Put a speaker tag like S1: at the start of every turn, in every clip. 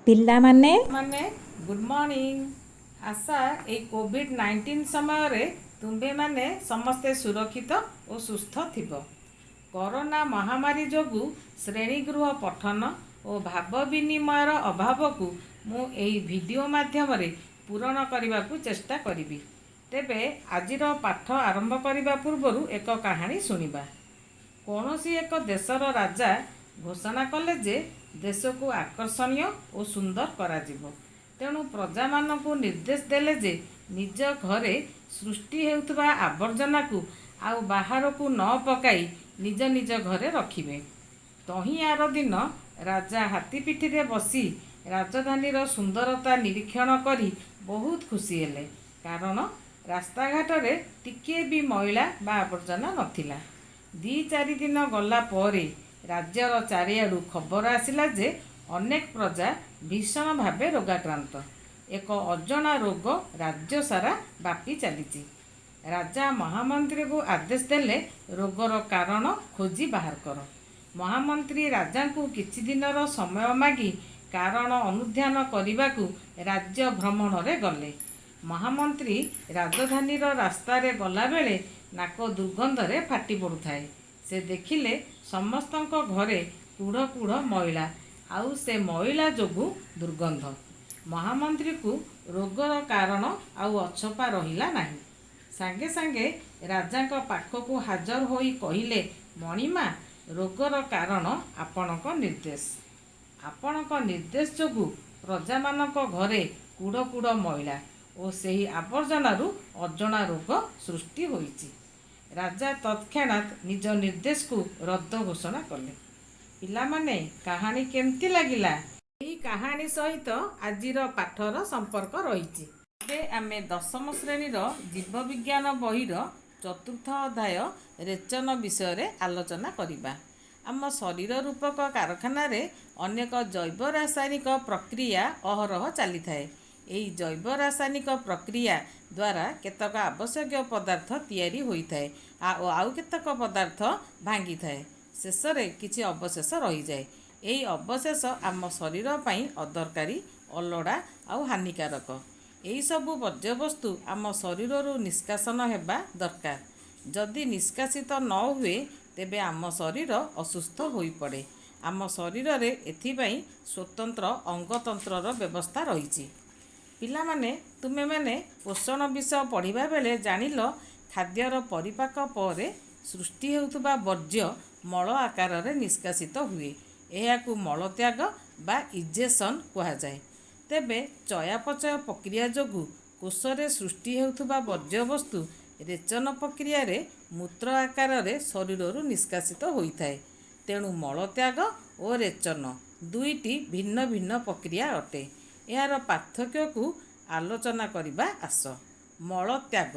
S1: ପିଲାମାନେ
S2: ମାନେ good morning. ଆଶା, ଏଇ କୋଭିଡ଼-19 ସମୟରେ ତୁମ୍ଭେମାନେ ସମସ୍ତେ ସୁରକ୍ଷିତ ଓ ସୁସ୍ଥ ଥିବ। କରୋନା ମହାମାରୀ ଯୋଗୁଁ ଶ୍ରେଣୀଗୃହ ପଠନ ଓ ଭାବ ବିନିମୟର ଅଭାବକୁ ମୁଁ ଏହି ଭିଡ଼ିଓ ମାଧ୍ୟମରେ ପୂରଣ କରିବାକୁ ଚେଷ୍ଟା କରିବି। ତେବେ ଆଜିର ପାଠ ଆରମ୍ଭ କରିବା ପୂର୍ବରୁ ଏକ କାହାଣୀ ଶୁଣିବା। କୌଣସି ଏକ ଦେଶର ରାଜା ଘୋଷଣା କଲେ ଯେ ଦେଶକୁ ଆକର୍ଷଣୀୟ ଓ ସୁନ୍ଦର କରାଯିବ। ତେଣୁ ପ୍ରଜାମାନଙ୍କୁ ନିର୍ଦ୍ଦେଶ ଦେଲେ ଯେ ନିଜ ଘରେ ସୃଷ୍ଟି ହେଉଥିବା ଆବର୍ଜନାକୁ ଆଉ ବାହାରକୁ ନ ପକାଇ ନିଜ ନିଜ ଘରେ ରଖିବେ। ତହିଁ ଆର ଦିନ ରାଜା ହାତୀ ପିଠିରେ ବସି ରାଜଧାନୀର ସୁନ୍ଦରତା ନିରୀକ୍ଷଣ କରି ବହୁତ ଖୁସି ହେଲେ, କାରଣ ରାସ୍ତାଘାଟରେ ଟିକିଏ ବି ମଇଳା ବା ଆବର୍ଜନା ନଥିଲା। ଦି ଚାରି ଦିନ ଗଲା ପରେ ରାଜ୍ୟର ଚାରିଆଡ଼ୁ ଖବର ଆସିଲା ଯେ ଅନେକ ପ୍ରଜା ଭୀଷଣ ଭାବେ ରୋଗାକ୍ରାନ୍ତ। ଏକ ଅଜଣା ରୋଗ ରାଜ୍ୟ ସାରା ବ୍ୟାପି ଚାଲିଛି। ରାଜା ମହାମନ୍ତ୍ରୀଙ୍କୁ ଆଦେଶ ଦେଲେ, ରୋଗର କାରଣ ଖୋଜି ବାହାର କର। ମହାମନ୍ତ୍ରୀ ରାଜାଙ୍କୁ କିଛି ଦିନର ସମୟ ମାଗି କାରଣ ଅନୁଧ୍ୟାନ କରିବାକୁ ରାଜ୍ୟ ଭ୍ରମଣରେ ଗଲେ। ମହାମନ୍ତ୍ରୀ ରାଜଧାନୀର ରାସ୍ତାରେ ଗଲାବେଳେ ନାକ ଦୁର୍ଗନ୍ଧରେ ଫାଟି ପଡ଼ୁଥାଏ। ସେ ଦେଖିଲେ ସମସ୍ତଙ୍କ ଘରେ କୁଢ଼ କୁଢ଼ ମଇଳା, ଆଉ ସେ ମଇଳା ଯୋଗୁଁ ଦୁର୍ଗନ୍ଧ। ମହାମନ୍ତ୍ରୀଙ୍କୁ ରୋଗର କାରଣ ଆଉ ଅଛପା ରହିଲା ନାହିଁ। ସାଙ୍ଗେ ସାଙ୍ଗେ ରାଜାଙ୍କ ପାଖକୁ ହାଜର ହୋଇ କହିଲେ, ମଣିମା, ରୋଗର କାରଣ ଆପଣଙ୍କ ନିର୍ଦ୍ଦେଶ। ଆପଣଙ୍କ ନିର୍ଦ୍ଦେଶ ଯୋଗୁଁ ପ୍ରଜାମାନଙ୍କ ଘରେ କୁଢ଼ କୁଢ଼ ମଇଳା ଓ ସେହି ଆବର୍ଜନାରୁ ଅଜଣା ରୋଗ ସୃଷ୍ଟି ହୋଇଛି। ରାଜା ତତ୍କ୍ଷଣାତ୍ ନିଜ ନିର୍ଦ୍ଦେଶକୁ ରଦ୍ଦ ଘୋଷଣା କଲେ। ପିଲାମାନେ, କାହାଣୀ କେମିତି ଲାଗିଲା? ଏହି କାହାଣୀ ସହିତ ଆଜିର ପାଠର ସମ୍ପର୍କ ରହିଛି। ଏବେ ଆମେ ଦଶମ ଶ୍ରେଣୀର ଜୀବବିଜ୍ଞାନ ବହିର ଚତୁର୍ଥ ଅଧ୍ୟାୟ ରେଚନ ବିଷୟରେ ଆଲୋଚନା କରିବା। ଆମ ଶରୀର ରୂପକ କାରଖାନାରେ ଅନେକ ଜୈବ ରାସାୟନିକ ପ୍ରକ୍ରିୟା ଅହରହ ଚାଲିଥାଏ। ଏହି ଜୈବ ରାସାୟନିକ ପ୍ରକ୍ରିୟା ଦ୍ୱାରା କେତେକ ଆବଶ୍ୟକୀୟ ପଦାର୍ଥ ତିଆରି ହୋଇଥାଏ ଆଉ କେତେକ ପଦାର୍ଥ ଭାଙ୍ଗିଥାଏ। ଶେଷରେ କିଛି ଅବଶେଷ ରହିଯାଏ। ଏହି ଅବଶେଷ ଆମ ଶରୀର ପାଇଁ ଅଦରକାରୀ, ଅଲୋଡ଼ା ଆଉ ହାନିକାରକ। ଏହିସବୁ ବର୍ଜ୍ୟବସ୍ତୁ ଆମ ଶରୀରରୁ ନିଷ୍କାସନ ହେବା ଦରକାର। ଯଦି ନିଷ୍କାସିତ ନ ହୁଏ, ତେବେ ଆମ ଶରୀର ଅସୁସ୍ଥ ହୋଇପଡ଼େ। ଆମ ଶରୀରରେ ଏଥିପାଇଁ ସ୍ୱତନ୍ତ୍ର ଅଙ୍ଗତନ୍ତ୍ରର ବ୍ୟବସ୍ଥା ରହିଛି। ପିଲାମାନେ, ତୁମେମାନେ ପୋଷଣ ବିଷୟ ପଢ଼ିବା ବେଳେ ଜାଣିଲ, ଖାଦ୍ୟର ପରିପାକ ପରେ ସୃଷ୍ଟି ହେଉଥିବା ବର୍ଜ୍ୟ ମଳ ଆକାରରେ ନିଷ୍କାସିତ ହୁଏ। ଏହାକୁ ମଳତ୍ୟାଗ ବା ଇଜେସନ୍ କୁହାଯାଏ। ତେବେ ଚୟାପଚୟ ପ୍ରକ୍ରିୟା ଯୋଗୁଁ କୋଷରେ ସୃଷ୍ଟି ହେଉଥିବା ବର୍ଜ୍ୟବସ୍ତୁ ରେଚନ ପ୍ରକ୍ରିୟାରେ ମୂତ୍ର ଆକାରରେ ଶରୀରରୁ ନିଷ୍କାସିତ ହୋଇଥାଏ। ତେଣୁ ମଳତ୍ୟାଗ ଓ ରେଚନ ଦୁଇଟି ଭିନ୍ନ ଭିନ୍ନ ପ୍ରକ୍ରିୟା ଅଟେ। ଏହାର ପାର୍ଥକ୍ୟକୁ ଆଲୋଚନା କରିବା ଆସ। ମଳତ୍ୟାଗ: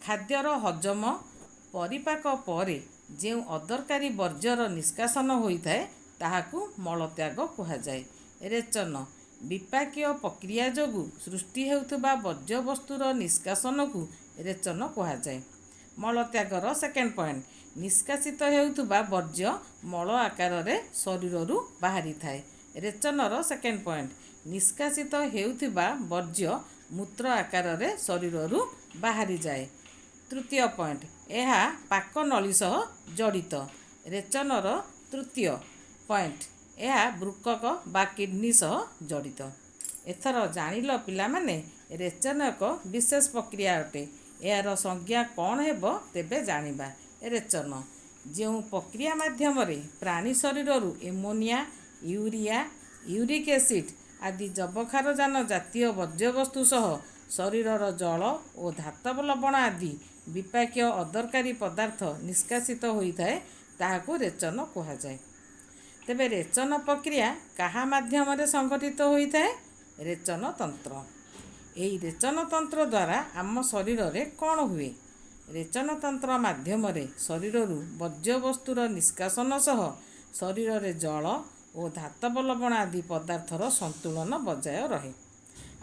S2: ଖାଦ୍ୟର ହଜମ, ପରିପାକ ପରେ ଯେଉଁ ଅଦରକାରୀ ବର୍ଜ୍ୟର ନିଷ୍କାସନ ହୋଇଥାଏ, ତାହାକୁ ମଳତ୍ୟାଗ କୁହାଯାଏ। ରେଚନ: ବିପାକୀୟ ପ୍ରକ୍ରିୟା ଯୋଗୁଁ ସୃଷ୍ଟି ହେଉଥିବା ବର୍ଜ୍ୟବସ୍ତୁର ନିଷ୍କାସନକୁ ରେଚନ କୁହାଯାଏ। ମଳତ୍ୟାଗର ସେକେଣ୍ଡ ପଏଣ୍ଟ, ନିଷ୍କାସିତ ହେଉଥିବା ବର୍ଜ୍ୟ ମଳ ଆକାରରେ ଶରୀରରୁ ବାହାରିଥାଏ। ରେଚନର ସେକେଣ୍ଡ ପଏଣ୍ଟ, ନିଷ୍କାସିତ ହେଉଥିବା ବର୍ଜ୍ୟ ମୂତ୍ର ଆକାରରେ ଶରୀରରୁ ବାହାରିଯାଏ। ତୃତୀୟ ପଏଣ୍ଟ, ଏହା ପାକନଳୀ ସହ ଜଡ଼ିତ। ରେଚନର ତୃତୀୟ ପଏଣ୍ଟ, ଏହା ବୃକକ ବା କିଡନୀ ସହ ଜଡ଼ିତ। ଏଥର ଜାଣିଲ ପିଲାମାନେ, ରେଚନ ଏକ ବିଶେଷ ପ୍ରକ୍ରିୟା ଅଟେ। ଏହାର ସଂଜ୍ଞା କ'ଣ ହେବ ତେବେ ଜାଣିବା। ରେଚନ: ଯେଉଁ ପ୍ରକ୍ରିୟା ମାଧ୍ୟମରେ ପ୍ରାଣୀ ଶରୀରରୁ ଏମୋନିଆ, ୟୁରିଆ, ୟୁରିକ୍ ଏସିଡ୍ ଆଦି ଯବକ୍ଷାରଜାନ ଜାତୀୟ ବର୍ଜ୍ୟବସ୍ତୁ ସହ ଶରୀରର ଜଳ ଓ ଧାତବ ଲବଣ ଆଦି ବିପାକୀୟ ଅଦରକାରୀ ପଦାର୍ଥ ନିଷ୍କାସିତ ହୋଇଥାଏ, ତାହାକୁ ରେଚନ କୁହାଯାଏ। ତେବେ ରେଚନ ପ୍ରକ୍ରିୟା କାହା ମାଧ୍ୟମରେ ସଂଘଟିତ ହୋଇଥାଏ? ରେଚନ ତନ୍ତ୍ର। ଏହି ରେଚନ ତନ୍ତ୍ର ଦ୍ୱାରା ଆମ ଶରୀରରେ କ'ଣ ହୁଏ? ରେଚନ ତନ୍ତ୍ର ମାଧ୍ୟମରେ ଶରୀରରୁ ବର୍ଜ୍ୟବସ୍ତୁର ନିଷ୍କାସନ ସହ ଶରୀରରେ ଜଳ ଓ ଧାତବ ଲବଣ ଆଦି ପଦାର୍ଥର ସନ୍ତୁଳନ ବଜାୟ ରହେ।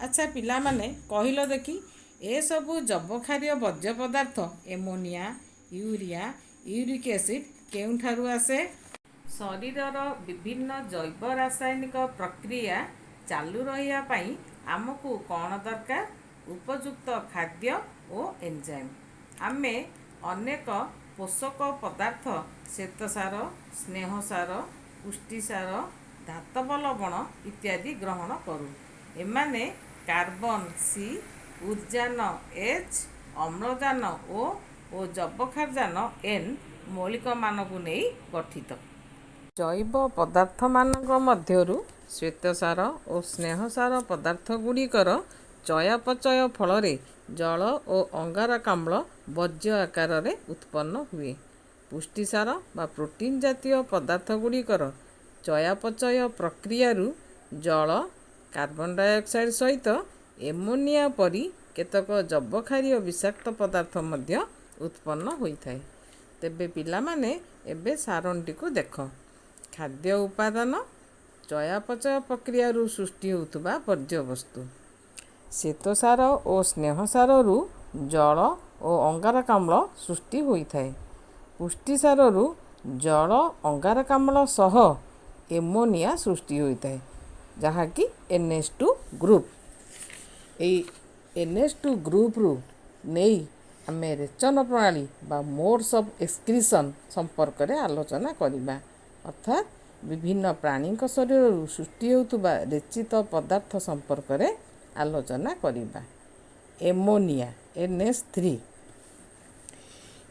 S2: ଆଚ୍ଛା ପିଲାମାନେ, କହିଲ ଦେଖି, ଏସବୁ ଯବକ୍ଷାରୀୟ ବର୍ଜ୍ୟ ପଦାର୍ଥ ଏମୋନିଆ, ୟୁରିଆ, ୟୁରିକ୍ ଏସିଡ୍ କେଉଁଠାରୁ ଆସେ? ଶରୀରର ବିଭିନ୍ନ ଜୈବ ରାସାୟନିକ ପ୍ରକ୍ରିୟା ଚାଲୁ ରହିବା ପାଇଁ ଆମକୁ କ'ଣ ଦରକାର? ଉପଯୁକ୍ତ ଖାଦ୍ୟ ଓ ଏନ୍ଜାଇମ୍। ଆମେ ଅନେକ ପୋଷକ ପଦାର୍ଥ ଶ୍ୱେତସାର, ସ୍ନେହସାର, ପୁଷ୍ଟିସାର, ଧାତବ ଲବଣ ଇତ୍ୟାଦି ଗ୍ରହଣ କରୁ। ଏମାନେ କାର୍ବନ ସି, ଉଦଜାନ ଏଚ୍, ଅମ୍ଳଜାନ ଓ ଓ ଯବକ୍ଷାରଜାନ ଏନ୍ ମୌଳିକମାନଙ୍କୁ ନେଇ ଗଠିତ। ଜୈବ ପଦାର୍ଥମାନଙ୍କ ମଧ୍ୟରୁ ଶ୍ୱେତସାର ଓ ସ୍ନେହସାର ପଦାର୍ଥଗୁଡ଼ିକର ଚୟାପଚୟ ଫଳରେ ଜଳ ଓ ଅଙ୍ଗାରକାମ୍ଳ ବର୍ଜ୍ୟ ଆକାରରେ ଉତ୍ପନ୍ନ ହୁଏ। ପୁଷ୍ଟିସାର ବା ପ୍ରୋଟିନ୍ ଜାତୀୟ ପଦାର୍ଥଗୁଡ଼ିକର ଚୟାପଚୟ ପ୍ରକ୍ରିୟାରୁ ଜଳ, କାର୍ବନ ଡାଇଅକ୍ସାଇଡ୍ ସହିତ ଏମୋନିଆ ପରି କେତେକ ଯବକ୍ଷାରୀୟ ବିଷାକ୍ତ ପଦାର୍ଥ ମଧ୍ୟ ଉତ୍ପନ୍ନ ହୋଇଥାଏ। ତେବେ ପିଲାମାନେ, ଏବେ ସାରଣୀଟିକୁ ଦେଖ। ଖାଦ୍ୟ ଉପାଦାନ ଚୟାପଚୟ ପ୍ରକ୍ରିୟାରୁ ସୃଷ୍ଟି ହେଉଥିବା ବର୍ଜ୍ୟବସ୍ତୁ। ଶ୍ୱେତସାର ଓ ସ୍ନେହସାରରୁ ଜଳ ଓ ଅଙ୍ଗାରକାମ୍ଳ ସୃଷ୍ଟି ହୋଇଥାଏ। ପୁଷ୍ଟିସାରରୁ ଜଳ, ଅଙ୍ଗାରକାମ୍ଳ ସହ ଏମୋନିଆ ସୃଷ୍ଟି ହୋଇଥାଏ, ଯାହାକି NH2 group. ଏଇ NH2 ଗ୍ରୁପ୍ରୁ ନେଇ ଆମେ ରେଚନ ପ୍ରଣାଳୀ ବା ମୋଡ୍ସ ଅଫ୍ ଏକ୍ସକ୍ରିସନ୍ ସମ୍ପର୍କରେ ଆଲୋଚନା କରିବା, ଅର୍ଥାତ୍ ବିଭିନ୍ନ ପ୍ରାଣୀଙ୍କ ଶରୀରରୁ ସୃଷ୍ଟି ହେଉଥିବା ରେଚିତ ପଦାର୍ଥ ସମ୍ପର୍କରେ ଆଲୋଚନା କରିବା। Ammonia NH3।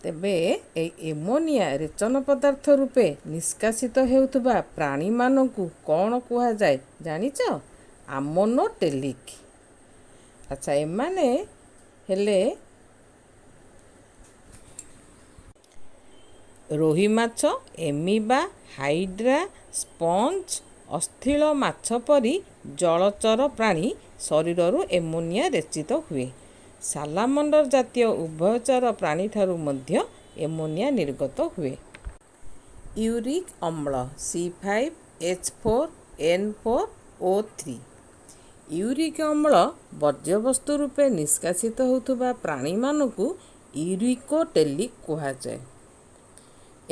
S2: ତେବେ ଏଇ ଏମୋନିଆ ରେଚନ ପଦାର୍ଥ ରୂପେ ନିଷ୍କାସିତ ହେଉଥିବା ପ୍ରାଣୀମାନଙ୍କୁ କ'ଣ କୁହାଯାଏ ଜାଣିଛ? ଆମୋନୋଟେଲିକ୍। ଆଚ୍ଛା, ଏମାନେ ହେଲେ ରୋହି ମାଛ, ଏମିବା, ହାଇଡ୍ରା, ସ୍ପଞ୍ଜ, ଅସ୍ଥିଳ ମାଛ ପରି ଜଳଚର ପ୍ରାଣୀ ଶରୀରରୁ ଏମୋନିଆ ରେଚିତ ହୁଏ। ସାଲାମଣ୍ଡର ଜାତୀୟ ଉଭୟଚର ପ୍ରାଣୀଠାରୁ ମଧ୍ୟ ଏମୋନିଆ ନିର୍ଗତ ହୁଏ। ୟୁରିକ୍ ଅମ୍ଳ C5H4N4O3। Uric ଅମ୍ଳ ବର୍ଜ୍ୟବସ୍ତୁ ରୂପେ ନିଷ୍କାସିତ ହେଉଥିବା ପ୍ରାଣୀମାନଙ୍କୁ ୟୁରିକୋଟେଲିକ୍ କୁହାଯାଏ।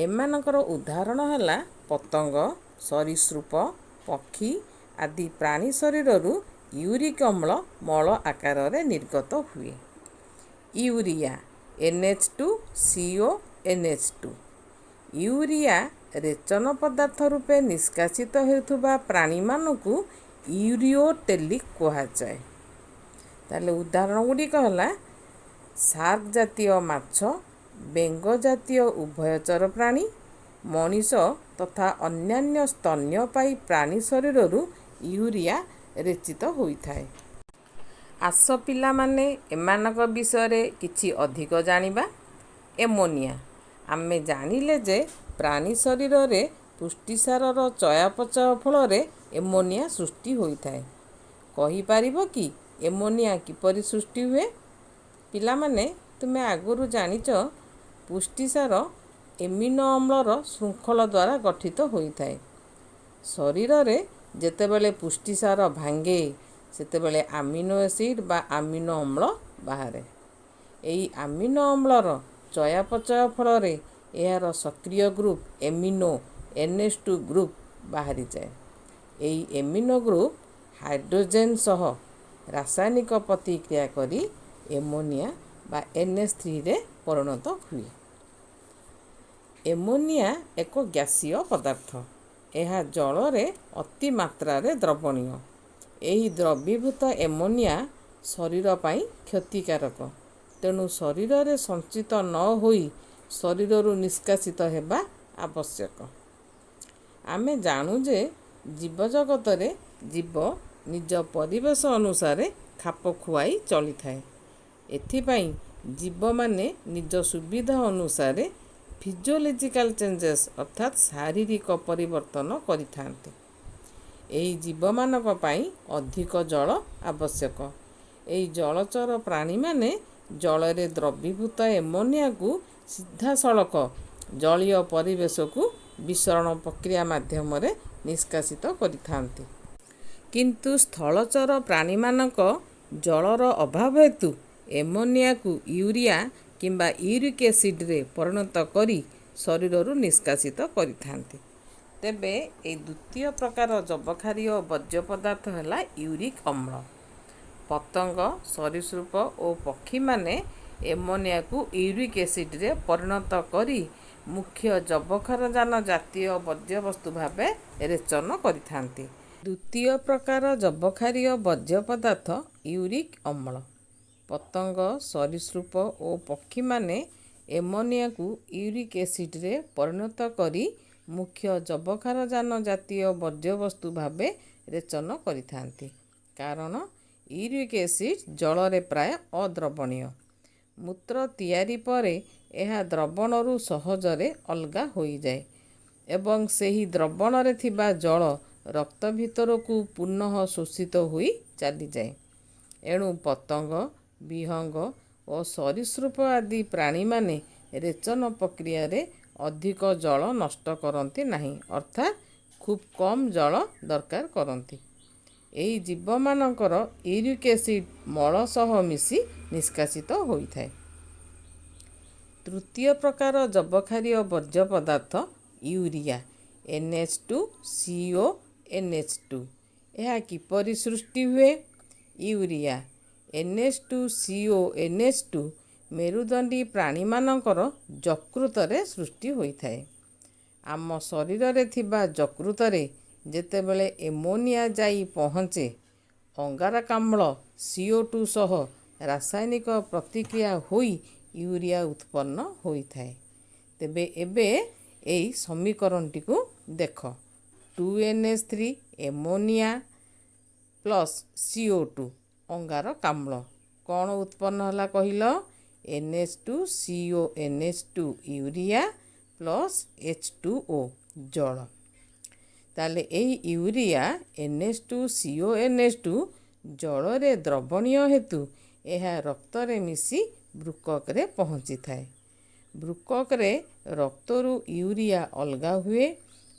S2: ଏମାନଙ୍କର ଉଦାହରଣ ହେଲା ପତଙ୍ଗ, ସରୀସୃପ, ପକ୍ଷୀ ଆଦି ପ୍ରାଣୀ ଶରୀରରୁ ୟୁରିକ୍ ଅମ୍ଳ ମଳ ଆକାରରେ ନିର୍ଗତ ହୁଏ। Urea NH2CONH2। Urea ରେଚନ ପଦାର୍ଥ ରୂପେ ନିଷ୍କାସିତ ହେଉଥିବା ପ୍ରାଣୀମାନଙ୍କୁ ୟୁରିଓଟେଲିକ୍ କୁହାଯାଏ। ତାହେଲେ ଉଦାହରଣ ଗୁଡ଼ିକ ହେଲା ସାର୍କ ଜାତୀୟ ମାଛ, ବେଙ୍ଗ ଜାତୀୟ ଉଭୟଚର ପ୍ରାଣୀ, ମଣିଷ ତଥା ଅନ୍ୟାନ୍ୟ ସ୍ତନ୍ୟପାୟୀ ପ୍ରାଣୀ ଶରୀରରୁ ୟୁରିଆ ରେଚିତ ହୋଇଥାଏ। ଆସ ପିଲାମାନେ, ଏମାନଙ୍କ ବିଷୟରେ କିଛି ଅଧିକ ଜାଣିବା। ଏମୋନିଆ। ଆମେ ଜାଣିଲେ ଯେ ପ୍ରାଣୀ ଶରୀରରେ ପୁଷ୍ଟିସାରର ଚୟାପଚୟ ଫଳରେ ଏମୋନିଆ ସୃଷ୍ଟି ହୋଇଥାଏ। କହିପାରିବ କି ଏମୋନିଆ କିପରି ସୃଷ୍ଟି ହୁଏ? ପିଲାମାନେ, ତୁମେ ଆଗରୁ ଜାଣିଛ ପୁଷ୍ଟିସାର ଏମିନୋ ଅମ୍ଳର ଶୃଙ୍ଖଳ ଦ୍ୱାରା ଗଠିତ ହୋଇଥାଏ। ଶରୀରରେ ଯେତେବେଳେ ପୁଷ୍ଟିସାର ଭାଙ୍ଗେ, ସେତେବେଳେ ଆମିନୋ ଏସିଡ୍ ବା ଆମିନୋ ଅମ୍ଳ ବାହାରେ। ଏହି ଆମିନୋ ଅମ୍ଳର ଚୟାପଚୟ ଫଳରେ ଏହାର ସକ୍ରିୟ ଗ୍ରୁପ୍ ଏମିନୋ NH2 group ବାହାରିଯାଏ। ଏହି ଏମିନୋ ଗ୍ରୁପ୍ ହାଇଡ୍ରୋଜେନ୍ ସହ ରାସାୟନିକ ପ୍ରତିକ୍ରିୟା କରି ଏମୋନିଆ ବା NH3ରେ ପରିଣତ ହୁଏ। ଏମୋନିଆ ଏକ ଗ୍ୟାସୀୟ ପଦାର୍ଥ। ଏହା ଜଳରେ ଅତି ମାତ୍ରାରେ ଦ୍ରବଣୀୟ। ଏହି ଦ୍ରବୀଭୂତ ଏମୋନିଆ ଶରୀର ପାଇଁ କ୍ଷତିକାରକ। ତେଣୁ ଶରୀରରେ ସଞ୍ଚିତ ନ ହୋଇ ଶରୀରରୁ ନିଷ୍କାସିତ ହେବା ଆବଶ୍ୟକ। ଆମେ ଜାଣୁ ଯେ ଜୀବଜଗତରେ ଜୀବ ନିଜ ପରିବେଶ ଅନୁସାରେ ଖାପ ଖୁଆଇ ଚଳିଥାଏ। ଏଥିପାଇଁ ଜୀବମାନେ ନିଜ ସୁବିଧା ଅନୁସାରେ ଫିଜିଓଲୋଜିକାଲ ଚେଞ୍ଜେସ୍ ଅର୍ଥାତ୍ ଶାରୀରିକ ପରିବର୍ତ୍ତନ କରିଥାନ୍ତି। ଏହି ଜୀବମାନଙ୍କ ପାଇଁ ଅଧିକ ଜଳ ଆବଶ୍ୟକ। ଏହି ଜଳଚର ପ୍ରାଣୀମାନେ ଜଳରେ ଦ୍ରବୀଭୂତ ଏମୋନିଆକୁ ସିଧାସଳଖ ଜଳୀୟ ପରିବେଶକୁ ବିସରଣ ପ୍ରକ୍ରିୟା ମାଧ୍ୟମରେ ନିଷ୍କାସିତ କରିଥାନ୍ତି। କିନ୍ତୁ ସ୍ଥଳଚର ପ୍ରାଣୀମାନଙ୍କ ଜଳର ଅଭାବ ହେତୁ ଏମୋନିଆକୁ ୟୁରିଆ କିମ୍ବା ୟୁରିକ୍ ଏସିଡ୍ରେ ପରିଣତ କରି ଶରୀରରୁ ନିଷ୍କାସିତ କରିଥାନ୍ତି। ତେବେ ଏଇ ଦ୍ୱିତୀୟ ପ୍ରକାର ଯବକ୍ଷାରୀୟ ବର୍ଜ୍ୟ ପଦାର୍ଥ ହେଲା ୟୁରିକ୍ ଅମ୍ଳ। ପତଙ୍ଗ, ସରୀସୃପ ଓ ପକ୍ଷୀମାନେ ଏମୋନିଆକୁ ୟୁରିକ୍ ଏସିଡ଼ରେ ପରିଣତ କରି ମୁଖ୍ୟ ଯବକ୍ଷାରଜାନ ଜାତୀୟ ବର୍ଜ୍ୟବସ୍ତୁ ଭାବେ ରେଚନ କରିଥାନ୍ତି। ଦ୍ୱିତୀୟ ପ୍ରକାର ଯବକ୍ଷାରୀୟ ବର୍ଜ୍ୟ ପଦାର୍ଥ ୟୁରିକ୍ ଅମ୍ଳ। ପତଙ୍ଗ, ସରୀସୃପ ଓ ପକ୍ଷୀମାନେ ଏମୋନିଆକୁ ୟୁରିକ୍ ଏସିଡ଼ରେ ପରିଣତ କରି ମୁଖ୍ୟ ଯବକ୍ଷାରଜାନ ଜାତୀୟ ବର୍ଜ୍ୟବସ୍ତୁ ଭାବେ ରେଚନ କରିଥାନ୍ତି, କାରଣ ୟୁରିକ୍ ଏସିଡ଼ ଜଳରେ ପ୍ରାୟ ଅଦ୍ରବଣୀୟ। ମୂତ୍ର ତିଆରି ପରେ ଏହା ଦ୍ରବଣରୁ ସହଜରେ ଅଲଗା ହୋଇଯାଏ ଏବଂ ସେହି ଦ୍ରବଣରେ ଥିବା ଜଳ ରକ୍ତ ଭିତରକୁ ପୁନଃ ଶୋଷିତ ହୋଇ ଚାଲିଯାଏ। ଏଣୁ ପତଙ୍ଗ, ବିହଙ୍ଗ ଓ ସରୀସୃପ ଆଦି ପ୍ରାଣୀମାନେ ରେଚନ ପ୍ରକ୍ରିୟାରେ ଅଧିକ ଜଳ ନଷ୍ଟ କରନ୍ତି ନାହିଁ, ଅର୍ଥାତ୍ ଖୁବ୍ କମ୍ ଜଳ ଦରକାର କରନ୍ତି। ଏହି ଜୀବମାନଙ୍କର ୟୁରିକ୍ ଏସିଡ଼ ମଳ ସହ ମିଶି ନିଷ୍କାସିତ ହୋଇଥାଏ। ତୃତୀୟ ପ୍ରକାର ଯବକ୍ଷାରୀୟ ବର୍ଜ୍ୟ ପଦାର୍ଥ ୟୁରିଆ, NH2CONH2। ଏହା କିପରି ସୃଷ୍ଟି ହୁଏ? ୟୁରିଆ NH2CONH2 ମେରୁଦଣ୍ଡୀ ପ୍ରାଣୀମାନଙ୍କର ଯକୃତରେ ସୃଷ୍ଟି ହୋଇଥାଏ। ଆମ ଶରୀରରେ ଥିବା ଯକୃତରେ ଯେତେବେଳେ ଏମୋନିଆ ଯାଇ ପହଞ୍ଚେ, ଅଙ୍ଗାରକାମ୍ଳ CO2 ସହ ରାସାୟନିକ ପ୍ରତିକ୍ରିୟା ହୋଇ ୟୁରିଆ ଉତ୍ପନ୍ନ ହୋଇଥାଏ। ତେବେ ଏବେ ଏଇ ସମୀକରଣଟିକୁ ଦେଖ। 2NH3 ammonia plus CO2 ଅଙ୍ଗାରକାମ୍ଳ କ'ଣ ଉତ୍ପନ୍ନ ହେଲା କହିଲ? NH2CONH2 urea plus H2O ଜଳ। ତାହେଲେ ଏଇ ୟୁରିଆ NH2CONH2 ଜଳରେ ଦ୍ରବଣୀୟ ହେତୁ ଏହା ରକ୍ତରେ ମିଶି ବୃକକରେ ପହଞ୍ଚିଥାଏ। ବୃକକରେ ରକ୍ତରୁ ୟୁରିଆ ଅଲଗା ହୁଏ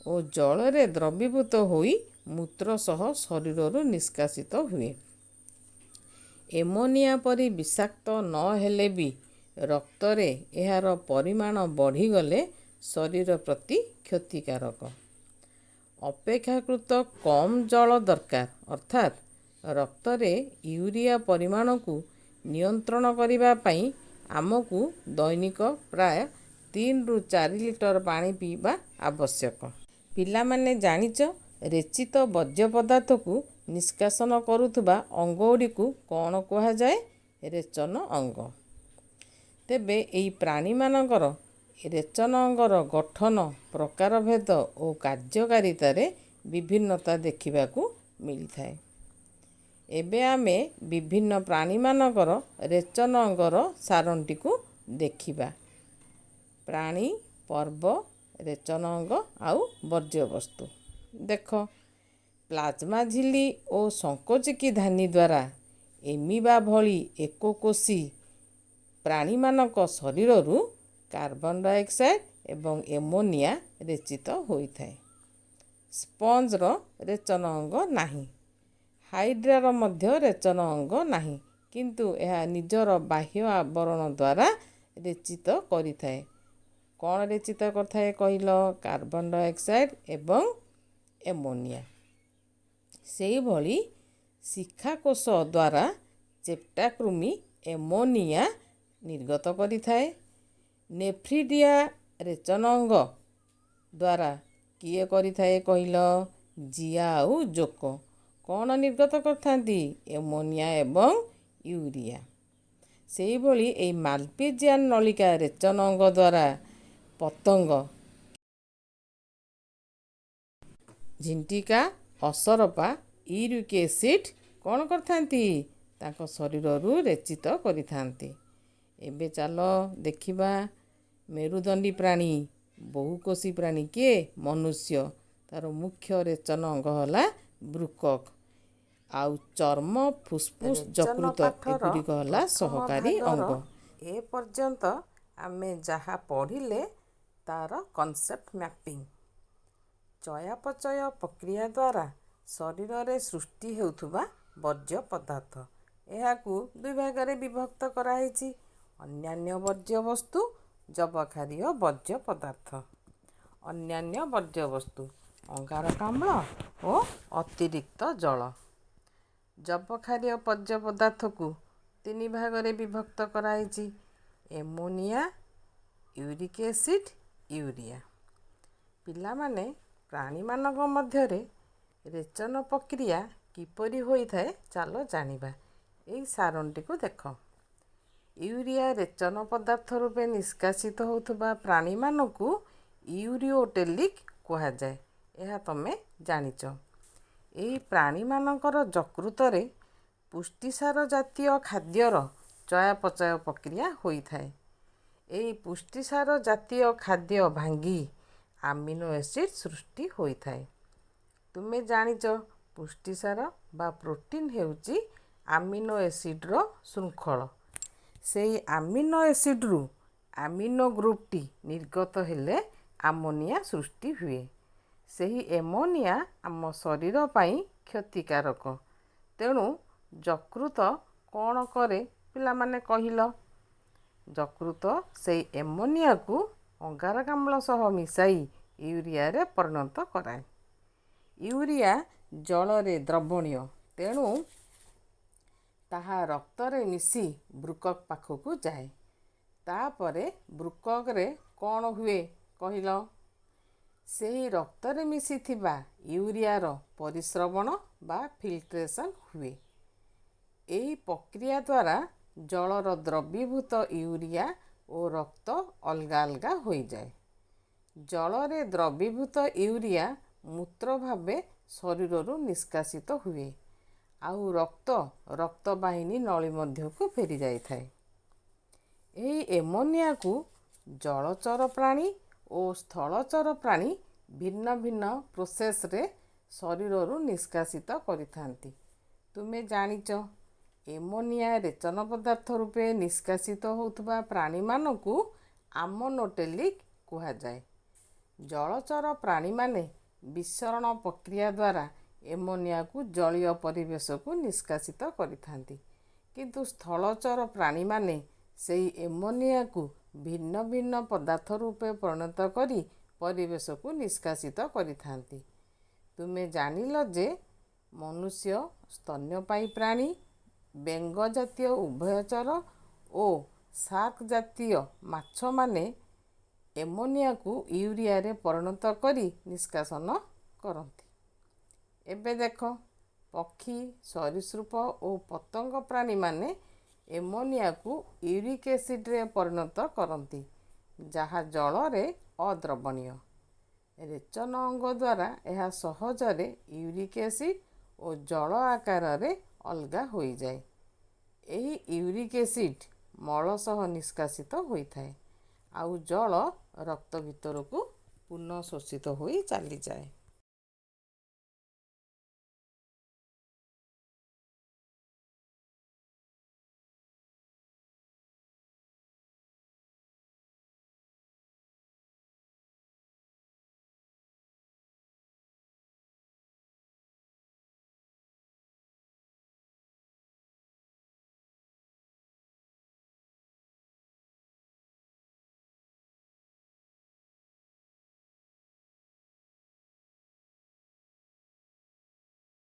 S2: ଓ ଜଳରେ ଦ୍ରବୀଭୂତ ହୋଇ ମୂତ୍ର ସହ ଶରୀରରୁ ନିଷ୍କାସିତ ହୁଏ। ଏମୋନିଆ ପରି ବିଷାକ୍ତ ନ ହେଲେ ବି ରକ୍ତରେ ଏହାର ପରିମାଣ ବଢ଼ିଗଲେ ଶରୀର ପ୍ରତି କ୍ଷତିକାରକ। ଅପେକ୍ଷାକୃତ କମ୍ ଜଳ ଦରକାର, ଅର୍ଥାତ୍ ରକ୍ତରେ ୟୁରିଆ ପରିମାଣକୁ ନିୟନ୍ତ୍ରଣ କରିବା ପାଇଁ ଆମକୁ ଦୈନିକ ପ୍ରାୟ 3ରୁ 4 ଲିଟର ପାଣି ପିଇବା ଆବଶ୍ୟକ। ପିଲାମାନେ ଜାଣିଛ, ରେଚିତ ବର୍ଜ୍ୟ ପଦାର୍ଥକୁ ନିଷ୍କାସନ କରୁଥିବା ଅଙ୍ଗଗୁଡ଼ିକୁ କ'ଣ କୁହାଯାଏ? ରେଚନ ଅଙ୍ଗ। ତେବେ ଏହି ପ୍ରାଣୀମାନଙ୍କର ରେଚନ ଅଙ୍ଗର ଗଠନ, ପ୍ରକାରଭେଦ ଓ କାର୍ଯ୍ୟକାରିତାରେ ବିଭିନ୍ନତା ଦେଖିବାକୁ ମିଳିଥାଏ। ଏବେ ଆମେ ବିଭିନ୍ନ ପ୍ରାଣୀମାନଙ୍କର ରେଚନ ଅଙ୍ଗର ସାରଣୀଟିକୁ ଦେଖିବା। ପ୍ରାଣୀ, ପର୍ବ, ରେଚନ ଅଙ୍ଗ ଆଉ ବର୍ଜ୍ୟବସ୍ତୁ। ଦେଖ, ପ୍ଲାଜମା ଝିଲ୍ଲି ଓ ସଂକୋଚକୀ ଧାନୀ ଦ୍ୱାରା ଏମିବା ଭଳି ଏକକୋଷୀ ପ୍ରାଣୀମାନଙ୍କ ଶରୀରରୁ କାର୍ବନ ଡାଇଅକ୍ସାଇଡ଼ ଏବଂ ଏମୋନିଆ ରେଚିତ ହୋଇଥାଏ। ସ୍ପଞ୍ଜର ରେଚନ ଅଙ୍ଗ ନାହିଁ। ହାଇଡ୍ରାର ମଧ୍ୟ ରେଚନ ଅଙ୍ଗ ନାହିଁ, କିନ୍ତୁ ଏହା ନିଜର ବାହ୍ୟ ଆବରଣ ଦ୍ୱାରା ରେଚିତ କରିଥାଏ। କ'ଣ ରେଚିତ କରିଥାଏ କହିଲ? କାର୍ବନ ଡାଇଅକ୍ସାଇଡ଼ ଏବଂ ଏମୋନିଆ। ସେଇଭଳି ଶିଖାକୋଷ ଦ୍ୱାରା ଚେପ୍ଟା କୃମି ଏମୋନିଆ ନିର୍ଗତ କରିଥାଏ। ନେଫ୍ରିଡ଼ିଆ ରେଚନ ଅଙ୍ଗ ଦ୍ୱାରା କିଏ କରିଥାଏ କହିଲ? ଜିଆ ଆଉ ଜୋକ। କ'ଣ ନିର୍ଗତ କରିଥାନ୍ତି? ଏମୋନିଆ ଏବଂ ୟୁରିଆ। ସେଇଭଳି ଏଇ ମାଲପିଜିଆନ ନଳିକା ରେଚନ ଅଙ୍ଗ ଦ୍ୱାରା ପତଙ୍ଗ, ଝିଣ୍ଟିକା, ଅସରପା ୟୁରିକ୍ ଏସିଡ଼ କ'ଣ କରିଥାନ୍ତି? ତାଙ୍କ ଶରୀରରୁ ରେଚିତ କରିଥାନ୍ତି। ଏବେ ଚାଲ ଦେଖିବା ମେରୁଦଣ୍ଡୀ ପ୍ରାଣୀ, ବହୁକୋଷୀ ପ୍ରାଣୀ କିଏ? ମନୁଷ୍ୟ। ତାର ମୁଖ୍ୟ ରେଚନ ଅଙ୍ଗ ହେଲା ବୃକକ୍। ଆଉ ଚର୍ମ, ଫୁସଫୁସ, ଯକୃତ ଏଗୁଡ଼ିକ ହେଲା ସହକାରୀ ଅଙ୍ଗ। ଏ ପର୍ଯ୍ୟନ୍ତ ଆମେ ଯାହା ପଢ଼ିଲେ ତାର କନସେପ୍ଟ ମ୍ୟାପିଂ। ଚୟାପଚୟ ପ୍ରକ୍ରିୟା ଦ୍ୱାରା ଶରୀରରେ ସୃଷ୍ଟି ହେଉଥିବା ବର୍ଜ୍ୟ ପଦାର୍ଥ, ଏହାକୁ ଦୁଇ ଭାଗରେ ବିଭକ୍ତ କରାହେଇଛି: ଅନ୍ୟାନ୍ୟ ବର୍ଜ୍ୟବସ୍ତୁ, ଯବକ୍ଷାରୀୟ ବର୍ଜ୍ୟ ପଦାର୍ଥ। ଅନ୍ୟାନ୍ୟ ବର୍ଜ୍ୟବସ୍ତୁ ଅଙ୍ଗାରକାମ୍ଳ ଓ ଅତିରିକ୍ତ ଜଳ। ଯବକ୍ଷାରୀୟ ବର୍ଜ୍ୟ ପଦାର୍ଥକୁ ତିନି ଭାଗରେ ବିଭକ୍ତ କରାହେଇଛି: ଏମୋନିଆ, ୟୁରିକ୍ ଏସିଡ୍, ୟୁରିଆ। ପିଲାମାନେ, ପ୍ରାଣୀମାନଙ୍କ ମଧ୍ୟରେ ରେଚନ ପ୍ରକ୍ରିୟା କିପରି ହୋଇଥାଏ, ଚାଲ ଜାଣିବା। ଏହି ସାରଣୀଟିକୁ ଦେଖ। ୟୁରିଆ ରେଚନ ପଦାର୍ଥ ରୂପେ ନିଷ୍କାସିତ ହେଉଥିବା ପ୍ରାଣୀମାନଙ୍କୁ ୟୁରିଓଟେଲିକ୍ କୁହାଯାଏ। ଏହା ତମେ ଜାଣିଛ। ଏହି ପ୍ରାଣୀମାନଙ୍କର ଯକୃତରେ ପୁଷ୍ଟିସାର ଜାତୀୟ ଖାଦ୍ୟର ଚୟାପଚୟ ପ୍ରକ୍ରିୟା ହୋଇଥାଏ। ଏହି ପୁଷ୍ଟିସାର ଜାତୀୟ ଖାଦ୍ୟ ଭାଙ୍ଗି ଆମିନୋ ଏସିଡ୍ ସୃଷ୍ଟି ହୋଇଥାଏ। ତୁମେ ଜାଣିଛ, ପୁଷ୍ଟିସାର ବା ପ୍ରୋଟିନ୍ ହେଉଛି ଆମିନୋ ଏସିଡ୍ର ଶୃଙ୍ଖଳ। ସେହି ଆମିନୋ ଏସିଡ୍ରୁ ଆମିନୋ ଗ୍ରୁପ୍ଟି ନିର୍ଗତ ହେଲେ ଆମୋନିଆ ସୃଷ୍ଟି ହୁଏ। ସେହି ଏମୋନିଆ ଆମ ଶରୀର ପାଇଁ କ୍ଷତିକାରକ। ତେଣୁ ଯକୃତ କ'ଣ କରେ, ପିଲାମାନେ କହିଲ? ଯକୃତ ସେଇ ଏମୋନିଆକୁ ଅଙ୍ଗାରକାମ୍ଳ ସହ ମିଶାଇ ୟୁରିଆରେ ପରିଣତ କରାଏ। ୟୁରିଆ ଜଳରେ ଦ୍ରବଣୀୟ, ତେଣୁ ତାହା ରକ୍ତରେ ମିଶି ବୃକକ୍ ପାଖକୁ ଯାଏ। ତାପରେ ବୃକକରେ କ'ଣ ହୁଏ କହିଲ? ସେହି ରକ୍ତରେ ମିଶିଥିବା ୟୁରିଆର ପରିସ୍ରବଣ ବା ଫିଲ୍ଟ୍ରେସନ୍ ହୁଏ। ଏହି ପ୍ରକ୍ରିୟା ଦ୍ୱାରା ଜଳର ଦ୍ରବୀଭୂତ ୟୁରିଆ ଓ ରକ୍ତ ଅଲଗା ଅଲଗା ହୋଇଯାଏ। ଜଳରେ ଦ୍ରବୀଭୂତ ୟୁରିଆ ମୂତ୍ର ଭାବେ ଶରୀରରୁ ନିଷ୍କାସିତ ହୁଏ, ଆଉ ରକ୍ତ ରକ୍ତବାହିନୀ ନଳୀ ମଧ୍ୟକୁ ଫେରିଯାଇଥାଏ। ଏହି ଏମୋନିଆକୁ ଜଳଚର ପ୍ରାଣୀ ଓ ସ୍ଥଳଚର ପ୍ରାଣୀ ଭିନ୍ନ ଭିନ୍ନ ପ୍ରୋସେସ୍ରେ ଶରୀରରୁ ନିଷ୍କାସିତ କରିଥାନ୍ତି। ତୁମେ ଜାଣିଛ, ଏମୋନିଆ ରେଚନ ପଦାର୍ଥ ରୂପେ ନିଷ୍କାସିତ ହେଉଥିବା ପ୍ରାଣୀମାନଙ୍କୁ ଆମୋନୋଟେଲିକ୍ କୁହାଯାଏ। ଜଳଚର ପ୍ରାଣୀମାନେ ବିସରଣ ପ୍ରକ୍ରିୟା ଦ୍ୱାରା ଏମୋନିଆକୁ ଜଳୀୟ ପରିବେଶକୁ ନିଷ୍କାସିତ କରିଥାନ୍ତି, କିନ୍ତୁ ସ୍ଥଳଚର ପ୍ରାଣୀମାନେ ସେହି ଏମୋନିଆକୁ ଭିନ୍ନ ଭିନ୍ନ ପଦାର୍ଥ ରୂପେ ପରିଣତ କରି ପରିବେଶକୁ ନିଷ୍କାସିତ କରିଥାନ୍ତି। ତୁମେ ଜାଣିଲ ଯେ ମନୁଷ୍ୟ, ସ୍ତନ୍ୟପାୟୀ ପ୍ରାଣୀ, ବେଙ୍ଗ ଜାତୀୟ ଉଭୟଚର ଓ ସାର୍କ ଜାତୀୟ ମାଛମାନେ ଏମୋନିଆକୁ ୟୁରିଆରେ ପରିଣତ କରି ନିଷ୍କାସନ କରନ୍ତି। ଏବେ ଦେଖ, ପକ୍ଷୀ, ସରୀସୃପ ଓ ପତଙ୍ଗ ପ୍ରାଣୀମାନେ ଏମୋନିଆକୁ ୟୁରିକ୍ ଏସିଡ୍ରେ ପରିଣତ କରନ୍ତି, ଯାହା ଜଳରେ ଅଦ୍ରବଣୀୟ। ରେଚନ ଅଙ୍ଗ ଦ୍ୱାରା ଏହା ସହଜରେ ୟୁରିକ୍ ଏସିଡ୍ ଓ ଜଳ ଆକାରରେ ଅଲଗା ହୋଇଯାଏ। ଏହି ୟୁରିକ୍ ଏସିଡ୍ ମଳ ସହ ନିଷ୍କାସିତ ହୋଇଥାଏ, ଆଉ ଜଳ ରକ୍ତ ଭିତରକୁ ପୁନଃ ଶୋଷିତ ହୋଇ ଚାଲିଯାଏ।